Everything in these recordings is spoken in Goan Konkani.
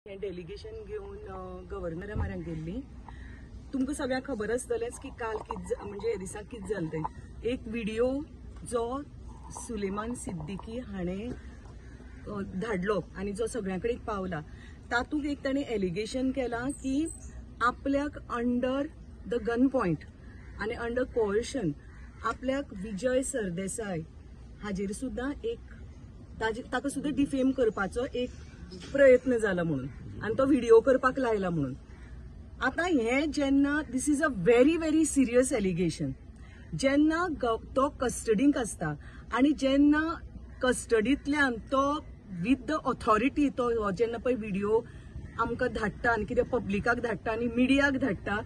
हें डेलिगेशन घेवन गव्हर्नरा म्हऱ्यांत गेल्ली. तुमकां सगळ्यांक खबर आसतलेंच की काल कितें, म्हणजे हे दिसा कितें जालें तें. एक व्हिडिओ जो सुलेमान सिद्दीकी हाणें धाडलो आनी जो सगळ्यां कडेन पावला, तातूंत एक ताणें एलिगेशन केलां की आपल्याक अंडर the gun point आनी अंडर कोअर्शन आपल्याक विजय सरदेसाय हाजेर सुद्दां एक ताका सुद्दां डिफेम करपाचो एक प्रयत्न जाला म्हणून आनी तो व्हिडिओ करपाक लायला म्हणून. आतां हें जेन्ना, this is a very very serious allegation. जेन्ना तो कस्टडीक आसता आनी जेन्ना कस्टडींतल्यान तो विथ the authority तो हो जेन्ना पळय व्हिडिओ आमकां धाडटा आनी कितें पब्लिकाक धाडटा आनी मिडियाक धाडटा,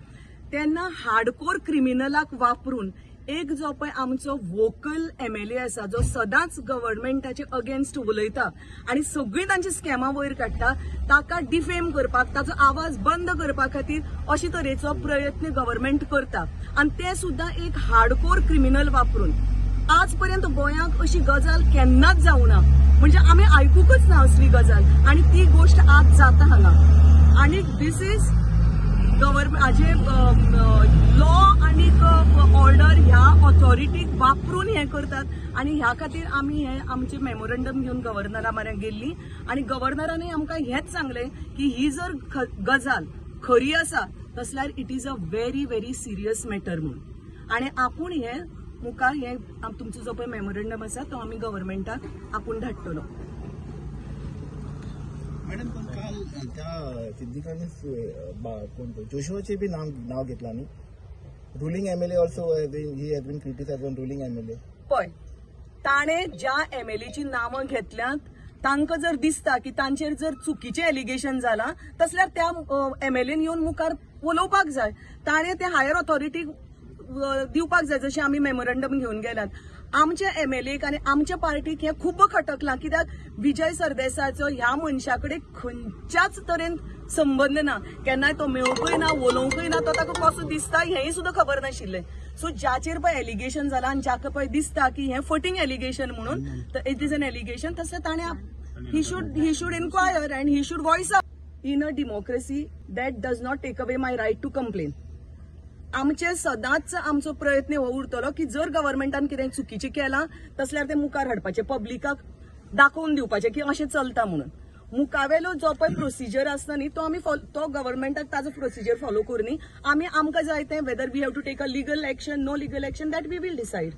तेन्ना हार्डकोर क्रिमिनलाक वापरून एक जो पळय आमचो वोकल एमएलए आसा, जो सदांच गव्हर्मेंटाचे अगेन्स्ट उलयता आनी सगळीं तांची स्कॅमां वयर काडटा, ताका डिफेम करपाक, ताचो आवाज बंद करपा खातीर अशे तरेचो प्रयत्न गव्हर्मेंट करता आनी ते सुद्दां एक हार्डकोर क्रिमिनल वापरून. आज पर्यंत गोंयांत अशी गजाल केन्नाच जावना, म्हणजे आमी आयकूंकच ना असली गजाल आनी ती गोश्ट आज जाता हांगा. आनी this is government हाजे लॉ आनी ऑर्डर ह्या ऑथॉरिटीक वापरून हें करतात आनी ह्या खातीर आमी हें आमचें मेमोरंडम घेवन गव्हर्नरा म्हऱ्यांत गेल्ली आनी गव्हर्नरानूय आमकां हेंच सांगलें की ही जर गजाल खरी आसा तसल्यार it is a very very serious matter म्हणून. आनी आपूण हें मुखार हें तुमचो जो पळय मेमोरंडम आसा तो आमी गव्हर्मेंटाक आपूण धाडटलो. मॅडम, पण काल त्या सिद्दीकानच कोण तो जोशुआचे बी नाव घेतला न्ही. Ruling MLA also he has been criticise on ruling MLA. पळय, ताणें ज्या एमएलएची नांवां घेतल्यांत तांकां जर दिसता की तांचेर जर चुकीचें एलिगेशन जालां तसल्यार त्या एमएलएन येवन मुखार उलोवपाक जाय. ताणें ते हायर ऑथॉरिटीक दिवपाक जाय. जशें आमी मेमोरंडम घेवन गेल्यात, आमच्या एमएलएक आनी आमच्या पार्टीक हें खूब खटकलां, कित्याक विजय सरदेसायचो ह्या मनशा कडेन खंयच्याच तरेन संबंद ना, केन्नाय तो मेळोवंकय ना, उलोवंकय ना, तो ताका कसो दिसता हेंय सुद्दां खबर नाशिल्लें. सो ज्याचेर पळय एलिगेशन जालां आनी जाका पळय दिसता की हें फटींग एलिगेशन म्हणून, it is an allegation, तसलें ताणें he should inquire and he should voice up. In a democracy that does not take away my right to complain. आमचे सदांच आमचो प्रयत्न हो उरतलो की जर गव्हर्मेंटान कितें चुकीचें केलां तसल्यार तें मुखार हाडपाचें, पब्लिकाक दाखोवन दिवपाचें की अशें चलता म्हणून. मुखावेलो जो पळय प्रोसिजर आसता न्ही तो आमी तो गव्हर्मेंटाक ताजो प्रोसिजर फॉलो करून आमी आमकां जाय तें, whether we have to take a legal action, no legal action, that we will decide.